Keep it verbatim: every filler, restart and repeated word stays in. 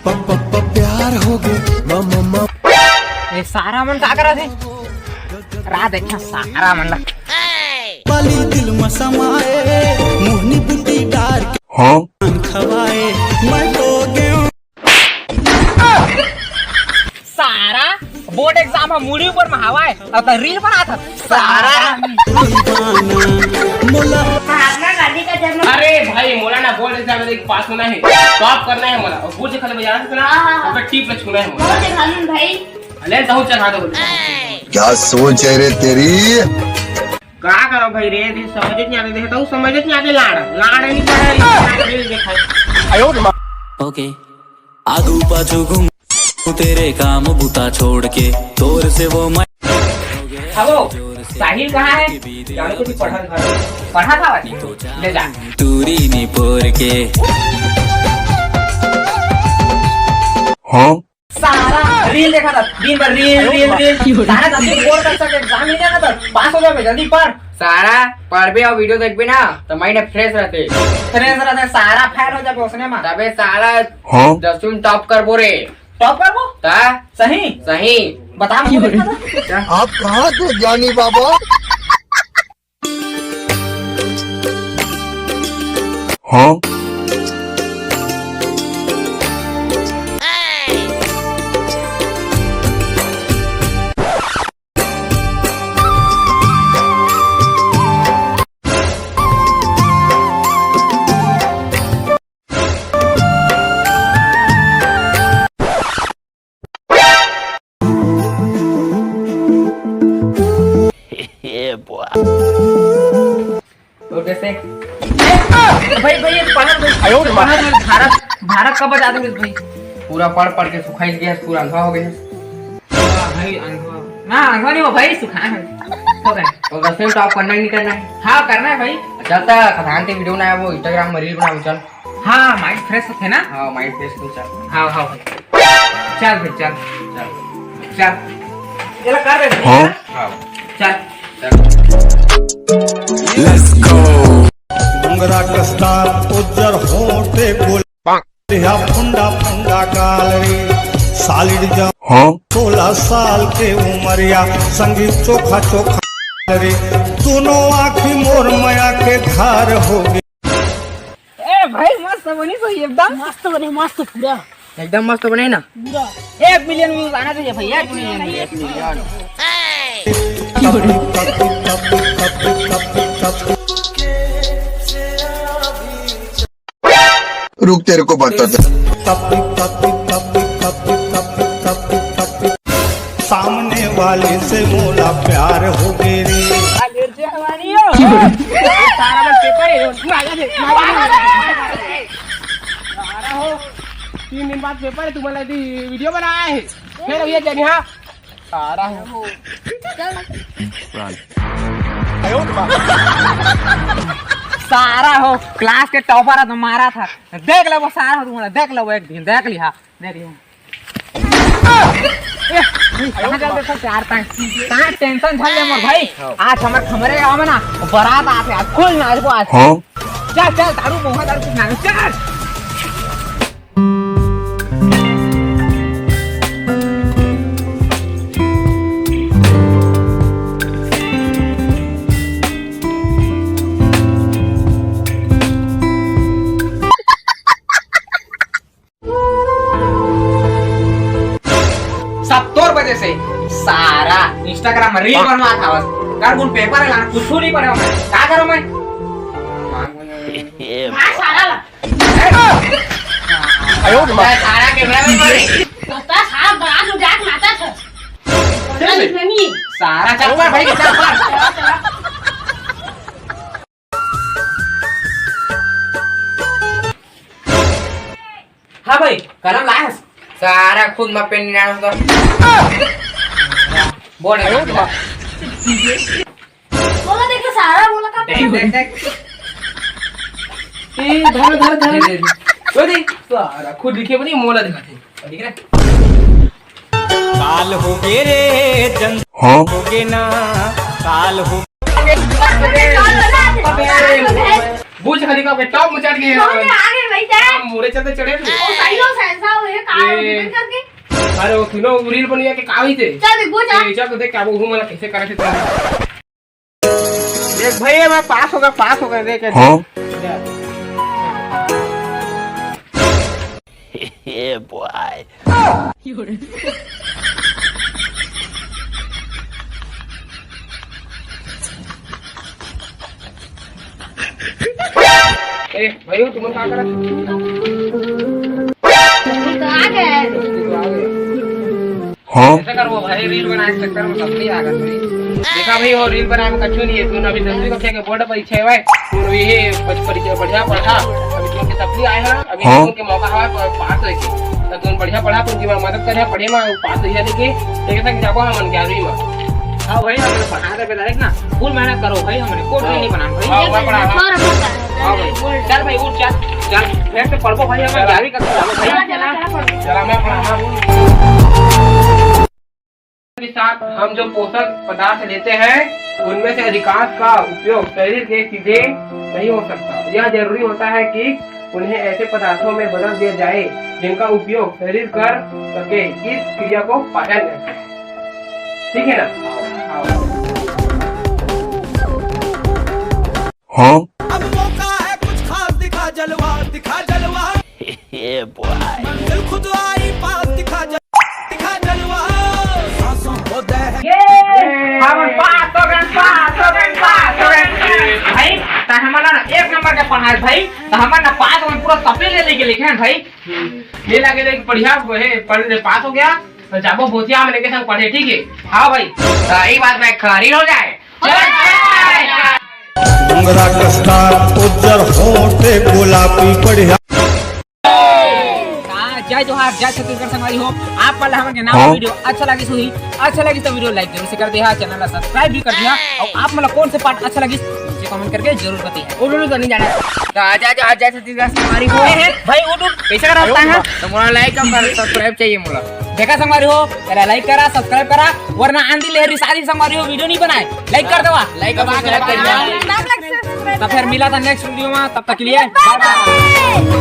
प- प- प- प्यार हो गए। म- म- म- ए, सारा मन का करत हे? रा देखा सारा मन ला। पली दिल में समाए, मोहनी बूटी डार के हाँ। खवाए, मैं तो गयो। सारा बोर्ड एग्जाम ह, मुड़ी ऊपर में हवा है, अब तो रील बनात ह। सारा। महात्मा गांधी का जन्म। अरे भाई, मोला ना बोर्ड एग्जाम में पास होना है, टॉप करना है मोला। और बुझ खाली बजाना है ना, हाँ, हाँ, हाँ। अब टीप में छूना है मोला। बहुत दिखालन भाई। ले, तो चढ़ा दो। क्या सोच है रे तेरी? का करो भाई रे, ये समझ नहीं आते, देखता हूँ, समझ नहीं आते। लाड़, लाड़ नहीं पड़ा, रील देखो। OK। आगू पाछू घूम तेरे काम बूता छोड़ के, तोर से वो मैं। हेलो, साहिल कहाँ है? जाने कुछ पढ़ा था, पढ़ा था भाई? ले जा। दूरी निपोर के। हाँ। सारा रील देखा था, दिन भर रील, रील, रील। सारा जल्दी बोर कर सके, एग्जाम नहीं देखा था, पास हो जाओगे, जल्दी पढ़। सारा पढ़बे और वीडियो देखबे ना, तो माइंड फ्रेश रहते। फ्रेश रहते, सारा फैल हो जाबे उसने में। तबे सारा हाँ। दसवीं में टॉप करबो रे। टॉप करबो? ता? सही? सही। बता मुझे। आप कहाँ थे ज्ञानी बाबा? हाँ। और जैसे, ए, भाई, भाई, ये पढ़ा, भाई, आयो रे माँ। पढ़ा, भाई, भारत, भारत कब आजाद हुई, भाई? पूरा पढ़ पढ़ के सुखाई गया, पूरा अंधा हो गया। हाँ, भाई, अंधा। ना, अंधा नहीं हो, भाई, सुखा है। हो गए। तो दसवीं में टॉप करना ही नहीं करना है? हाँ, करना है, भाई। चलता, खदान के वीडियो बनाया, वो Instagram में रील बनाओ, चल। हाँ, माइंड फ्रेश होते ना। हाँ, माइंड फ्रेश तो चल। हाँ, हाँ, भाई। चल भाई, चल। चल। चल। ये ला कर दे। हाँ। हाँ। चल। चल। Let's go। डोंगरा कस्ता उज्जर होते गोल। या फुंडा फुंडा गाल रे। सॉलिड जम हाँ। सोलह साल के उमरिया, संगीत चोखा चोखा रे। दोनों आँखी मोर मया के धार हो गए। ए भाई, मस्त बनी तो एकदम। मस्त बने, मस्त पूरा। एकदम मस्त बने ना? पूरा। एक मिलियन व्यूज आना चाहिए भाई, एक मिलियन। एक मिलियन। रुक, तेरे को बताता। सामने वाले से मोला प्यार हो गए रे। आज ये हमारी हो। सारा बस पेपर है, मारा दे, मारा दे। सारा हो, तीन दिन बाद पेपर है, तुम्हारा दी-, वीडियो बनाया है। फिर ये जनिया, सारा हो। सारा हो, क्लास के टॉपर है तो मारा था। देख लो वो सारा हो, तुम्हारा देख लो वो एक दिन, देख लिया। देख लियो। ए, कहाँ जाते थे चार पाँच? कहाँ टेंशन झन ले मोर भाई? आज हमर खमरे गाँव में ना बारात आथे, आज फुल नाचबो आज। हाँ? चल, चल, दारू मोहा, दारू कुछ ना, चल। सब तोर वजह से सारा Instagram में रील बनवात हवस। कर गुन पेपर है लाना, कुछ नहीं पढ़े मैं। का करूँ मैं? मार सारा ला। आयो रे माँ। सारा कैमरा में मारे। तो सारा बारात में जाके नाचा था। चल। नहीं। सारा चप्पल भाई, चप्पल। हाँ भाई, कलम लायस? सारा खुद में पेन नहीं लाना होता। बोल रे। बोला देख, सारा बोला का देख, देख, देख। ए, धर, धर, धर। दे, दे, दे। वो देख, सारा खुद लिखे बनी, मोला दिखाते। दिख रहा है? काल हो गे रे जन हाँ। हो गे ना, काल हो बुर्ज खलीफा पे टॉप मचाट गए हैं। आगे भाई, क्या? हम मोरे चलते चढ़े थे। ओ, सही हो, सही, सही। का होय, का होय, ए। बंद करके? अरे वो सुनो, वो रील बनिया के का होइसे? चल, बिग बॉस, जा। ए, चल तो देख क्या वो घूमना कैसे करे थे तुम। देख भाई, मैं पास होगा, पास होगा, देख। हाँ? जा। ये बॉय। ए, भाई, तुम का करा? तो आ गए। तो आ गए। हाँ। ऐसा करो भाई, रील बनाए के चक्कर में तपली आ गई। देखा भाई, वो रील बनाए में कछु नहीं है। तू अभी दसवीं कक्षा के बोर्ड परीक्षा है भाई, तू अभी ये परीक्षा बढ़िया पढ़ा। अभी तुमके तपली आए है ना, अभी हाँ। तुमके मौका हवा पास होए के। तो तुम बढ़िया पढ़ा, तुम जीवन मदद करे पढ़े में पास हो जाने के। तो कैसा कि जाबो हमन ग्यारहवीं में। हाँ भाई, हमने पढ़ा दे बेटा, देख ना, फुल मेहनत करो भाई, हमने कोट हाँ। नहीं बना भाई। हाँ, मैं पढ़ा, हाँ। हाँ भाई, चल भाई, उठ, चल, चल, फिर से पढ़बो भाई, हम चल। ग्यारहवीं कक्षा जाबो भाई। चला, चला, चला, पढ़। चला, मैं पढ़ा, हाँ। के साथ हम जो पोषक पदार्थ लेते हैं, उनमें से अधिकांश का उपयोग शरीर के सीधे नहीं हो सकता। यह जरूरी होता है कि उन्हें ऐसे पदार्थों में बदल दिया जाए, जिनका उपयोग शरीर कर सके, इस क्रिया को पाचन कहते हैं। ठीक है ना? हाँ। अब मौका है कुछ खास, दिखा जलवा, दिखा जलवा। ये बॉय। मंजिल खुद आई पास, दिखा जल-, दिखा जलवा। सांसों को दहक- ये, हम पास हो गए, पास हो गए, पास हो गए। भाई, त हमन ना एक नंबर के पढ़ाए भाई, त हमन ना पास हो गए, पूरा सपे ले लेके लिखे हैं भाई। ले लाके देख, बढ़िया हे, पढ़ ले, पास हो गया, तो जाबो बोथिया में लेके संग पढ़े, ठीक है? हाँ भाई, तो यही बात मैं खरी हो जाए। डोंगरा कस्ता उज्जर होठे गुलाबी बढ़िया। हाँ, जय जोहार, जय छत्तीसगढ़ संगवारी हो। आप मन ला हमन के नवा हाँ। वीडियो अच्छा लगिस होही, अच्छा लगिस तो वीडियो लाइक जरूर से कर देहा, चैनल ला सब्सक्राइब भी कर देहा, और आप मन ला कौन से पार्ट अच्छा लगिस नीचे कमेंट करके जरूर बताइए। उलू उलू तो नहीं जाना। तो आजा, आजा, आजा, छत्तीसगढ़ संगवारी हो। ए, भाई, उठ, उठ, कैसे करा होता है? तो मोला लाइक और सब्सक्राइब चाहिए मोला। देखा संगवारी हो, पहले लाइक करा, सब्सक्राइब करा, वरना आंधी लहरी शादी संगवारी हो, वीडियो नहीं बनाए। लाइक कर देवा, लाइक दबा के लाइक कर दिया। तो फिर मिला था नेक्स्ट वीडियो में, तब तक के लिए बाय बाय।